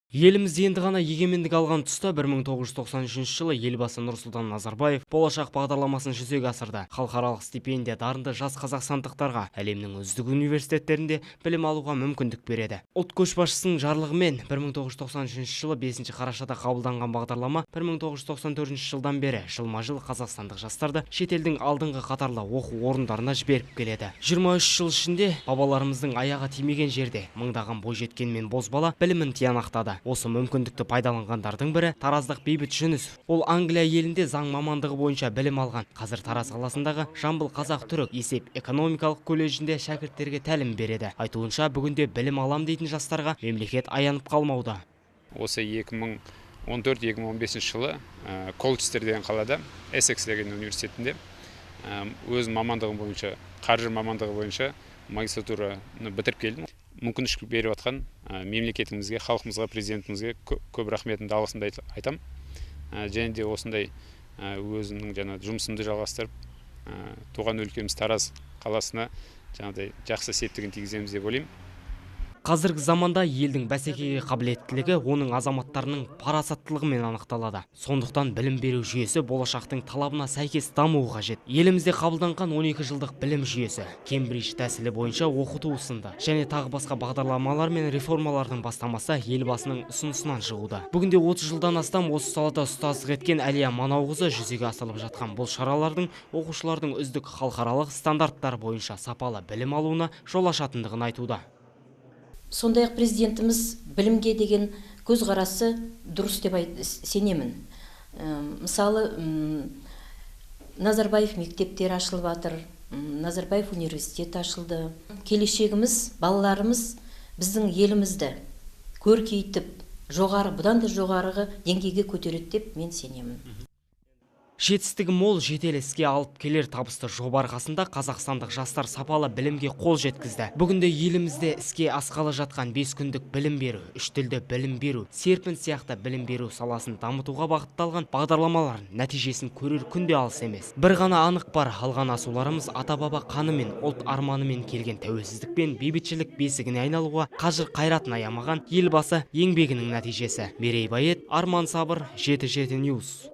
Еліміз енді ғана егемендік алған тұста 1993 жылы Елбасы Нұрсұлтан Назарбаев «Болашақ» бағдарламасын жүзеге асырды. Халықаралық стипендия дарынды жас қазақстандықтарға әлемнің үздік университеттерінде білім алуға мүмкіндік береді. Ұлт көшбасшысының жарлығымен 1993 жылы 5 қарашада қабылданған бағдарлама 1994 жылдан бері жылма-жыл қазақстандық жастарды шетелдің алдыңғы қатарлы оқу орындарына жіберіп келеді. 23 жыл ішінде бабаларымыздың аяғы тимеген жерде мыңдаған бойжеткен мен бозбала білімін тиянақтады. Осы мүмкіндікті пайдаланғандардың бірі тараздық Бейбіт Жүнісов. Ол Англия елінде заң мамандығы бойынша білім алған. Қазір Тараз қаласындағы Жамбыл қазақ-түрік есеп экономикалық колледжінде шәкірттерге тәлім береді. Айтуынша, бүгінде білім алам дейтін жастарға мемлекет аянып қалмауда. Осы 2014-2015 жылы Колчестер деген қалада, Эссекс деген университетінде өз мамандығым бойынша, қаржы мамандығы бойынша магистратураны бітіріп келдім. Мүмкіншілік беріп жатқан мемлекетімізге, халқымызға, президентімізге көп рахметімді, алғысымды айтам. Және де осындай өзімнің жаңа жұмысымды жалғастырып, туған өлкеміз Тараз қаласына жаңағыдай жақсы септігін тигіземіз деп ойлаймын. Қазіргі заманда елдің бәсекеге қабілеттілігі оның азаматтарының парасаттылығымен анықталады. Сондықтан білім беру жүйесі болашақтың талабына сәйкес дамуы қажет. Елімізде қабылданған 12 жылдық білім жүйесі, Кембридж тәсілі бойынша оқыту ұсынды және тағы басқа бағдарламалар мен реформалардың бастамасы Елбасының ұсынысынан шығуда. Бүгінде 30 жылдан астам осы салада ұстаздық еткен Әлия Манауқызы жүзеге асырылып жатқан бұл шаралардың оқушылардың үздік халықаралық стандарттар бойынша сапалы білім алуына жол ашатындығын айтуда. Сондай-ақ президентіміз білімге деген көзқарасы дұрыс деп сенемін. Мысалы, Назарбаев мектептері ашылып жатыр, Назарбаев университеті ашылды. Келешегіміз, балаларымыз біздің елімізді көркейтіп, жоғары, бұдан да жоғарғы деңгейге көтереді деп мен сенемін. Жетістігі мол, жедел іске алып келер табысты жоба арқасында қазақстандық жастар сапалы білімге қол жеткізді. Бүгінде елімізде іске асқалы жатқан 5 күндік білім беру, үш тілді білім беру, серпін сияқты білім беру саласын дамытуға бағытталған бағдарламалар нәтижесін көрер күн де алыс емес. Бір ғана анық бар, алған асуларымыз ата-баба қанымен, ұлт арманымен келген тәуелсіздік пен бейбітшілік бесігіне айналуға қажыр қайратын аямаған Елбасы еңбегінің нәтижесі. Мерей Байет, Арман Сабыр, 77 News.